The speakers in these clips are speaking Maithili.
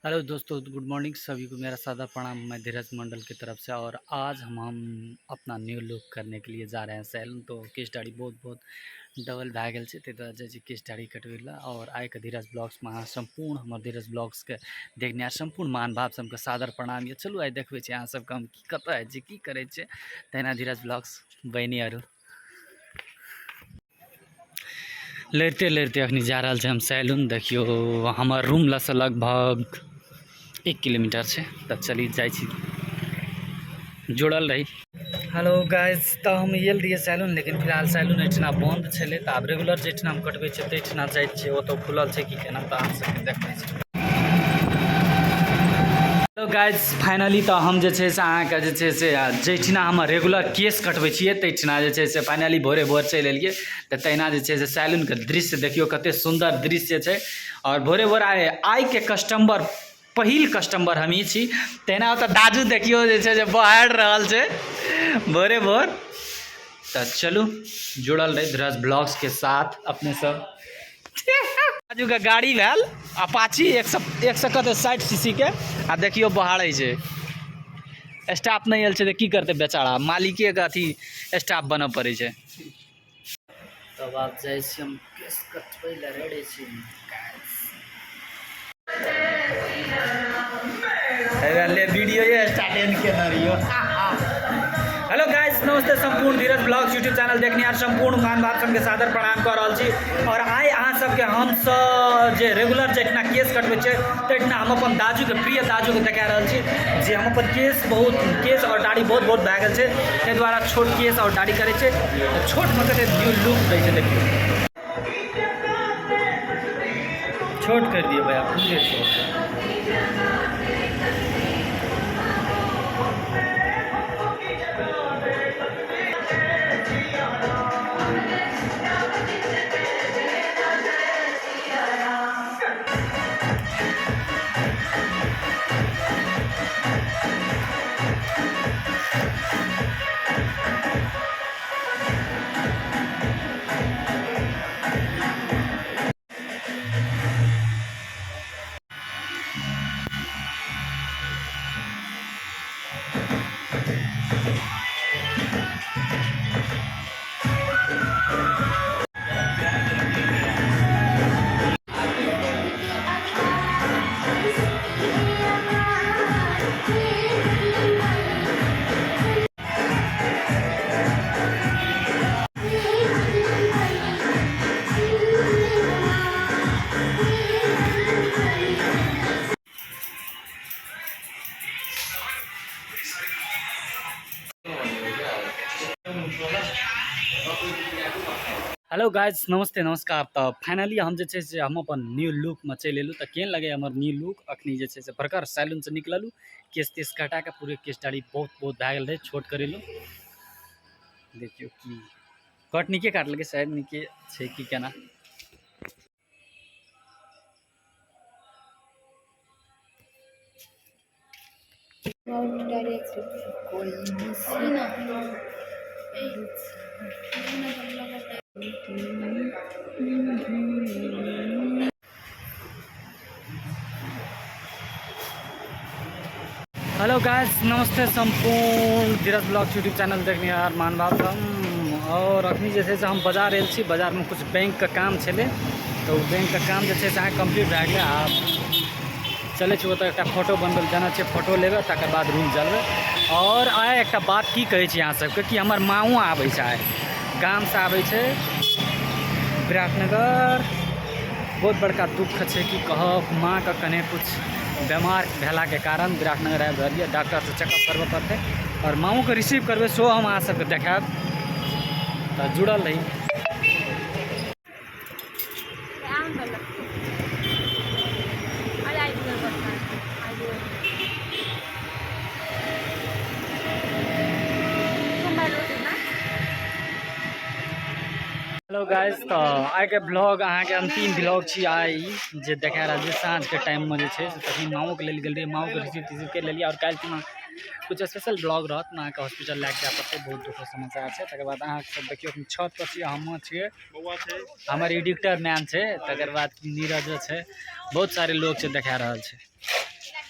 हेलो दोस्तों, गुड मॉर्निंग सभी को मेरा सादा प्रणाम। मैं धीरज मंडल की तरफ से। और आज हम अपना न्यू लुक करने के लिए जा रहे हैं सैलून। तो केश दाढ़ी बहुत बहुत डबल भए गेल छै, ताहि दुआरे जाइ छी केश दाढ़ी कटबै लए। और आइके धीरज ब्लॉग्समे अहाँ सम्पूर्ण हमर धीरज ब्लॉग्सके देखनिहार सम्पूर्ण महानुभाव सबके सादर प्रणाम यऽ। चलू आइ देखबै छी अहाँ सबके हम की कतऽ जाइ छी, की करै छियै। तहिना धीरज ब्लॉग्स बहिनी आरू लड़िते लड़िते अखनी जा रहल छै हम सैलून। देखियौ हमर रूम लसँ लगभग 1 किलोमीटर छै, तऽ चली जाइ छी, जुड़ल रही। हेलो गाइस, तऽ हम आयल रहियै सैलून, लेकिन फिलहाल सैलून एहिठिना बन्द छलै। तऽ आब रेगुलर जाहिठिना हम कटबै छियै ताहिठिना जाइ छियै, ओतऽ खुलल छै कि केना, तऽ अहाँ सबके देखबै छी। हेलो गाइस, फाइनली तऽ हम जे छै से अहाँके जे छै से जाहिठिना हम रेगुलर केस कटबै छियै ताहिठिना जे छै से फाइनली भोरे भोर चलि एलियै। तऽ तहिना जे छै से सैलूनके दृश्य देखियौ कते सुन्दर दृश्य छै। और भोरे भोर आइके कस्टमर, पहिल कस्टमर हमही छी। तहिना ओतऽ दाजू देखियौ जे छै से बहारि रहल छै भोरे भोर। तऽ चलू जुड़ल रही धीरज ब्लॉग्सके साथ अपने सब। दाजू के गाड़ी भेल अपाची एक सए कते 60 सीसी के, आ देखियौ बहारै छै। स्टाफ नहि आयल छै तऽ की करतै बेचारा, मालिके के अथी स्टाफ बनऽ पड़ै छै। तब आब जाइ छी हम केस कटबै लए, रेडी छी। ले वीडियो ये स्टार्ट एंड केने रहियो। हेलो गाइस, नमस्ते। संपूर्ण धीरज ब्लॉग्स यूट्यूब चैनल देखनिहार संपूर्ण महानुभाव सबके सादर प्रणाम कऽ रहल छी। और आइ अहाँ सबके हम सब जे रेगुलर जहिना केस कटबै छियै तहिना हम अपन दाजूके, प्रिय दाजूके देखा रहल छी जे हम अपन केस बहुत केस और दाढ़ी बहुत बहुत भए गेल छै, ताहि दुआरे छोट केस और दाढ़ी करै छै। तऽ छोटमे कते न्यू लुक दै छै, देखियौ। छोट कर दियो भैया, पूरे छोट। हेलो गाइस, नमस्ते नमस्कार। तऽ फाइनली हम जे छै से हम अपन न्यू लुकमे चलि एलहुँ। तऽ केहन लगैए हमर न्यू लुक? अखनी जे छै से बड़का सैलूनसँ निकललहुँ, केस तेस कटा कऽ पूरे केस दाढ़ी बहुत बहुत भए गेल रहै, छोट करेलहुँ। देखियौ की कट नीके काटलकै, शायद नीके छै की केना। हेलो गाइस, नमस्ते। संपूर्ण धीरज ब्लॉग यूट्यूब चैनल देखनिहार महानुभाव सब। और अखनी जे छै से हम बाजार आयल छी। बाजारमे कुछ बैंकके काम छलै, तऽ ओ बैंकके काम जे छै से अहाँके कम्प्लीट भए गेलै। आब चलै छी ओतऽ एकटा फोटो बनबै लए जाना छै, फोटो लेबै तकर बाद रूम चलबै। और आइ एकटा बात की कहै छी अहाँ सबके कि हमर माँओ आबै छै, आइ गामसँ आबै छै विराटनगर। बहुत बड़का दुःख छै, की कहब, माँके कने कुछ बेमार भेलाके कारण विराटनगर आबि रहल यऽ। डॉक्टरसँ चेकअप करबऽ पड़तै आओर माँओके रिसीव करबै, सेहो हम अहाँ सबके देखायब, तऽ जुड़ल रही। हेलो गाइस, तऽ आइके ब्लॉग अहाँके अंतिम ब्लॉग छी आइ जे देखा रहल छी साँझके टाइममे जे छै से तखन माँओके लेल गेल रहियै, माँओके रिसीव तिसीव करि लेलियै। आओर काल्हि खुना कुछ स्पेशल ब्लॉग रहत, माँके हॉस्पिटल लए कऽ जाय पड़तै, बहुत दुःखद समाचार छै। तकर बाद अहाँ सब देखियौ हम छत पर छी, हमहूँ छियै, हमर एडिटर मैन छै, तकर बाद नीरजो छै, बहुत सारे लोग छै देखा रहल छै।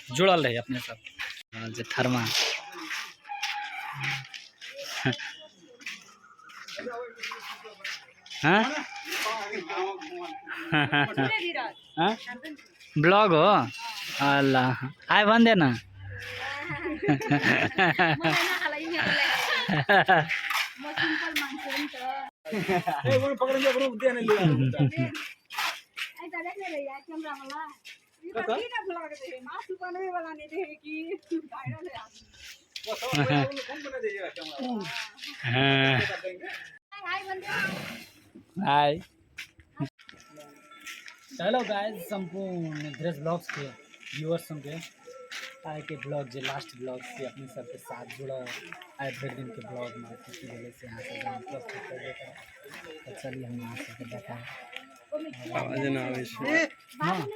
जुड़ल रही अपने सब। रहल छै थरमा। हाँ हाँ, ब्लॉग हो। अल्लाह, हाय भनिदे न। हाँ, हाय, हेलो गाइस, सम्पूर्ण ड्रेस ब्लॉग्स के व्यूअर्स सबके आइके ब्लॉग जे लास्ट ब्लॉग से अपने सबके साथ जुड़ल। आइ भरि दिनके ब्लॉगमे की की भेलै से अहाँ सबके हम प्रस्तुत करबे करब। तऽ चलिए, हम अहाँ सबके देखाएब। आवाज ना आबै छै। हँ।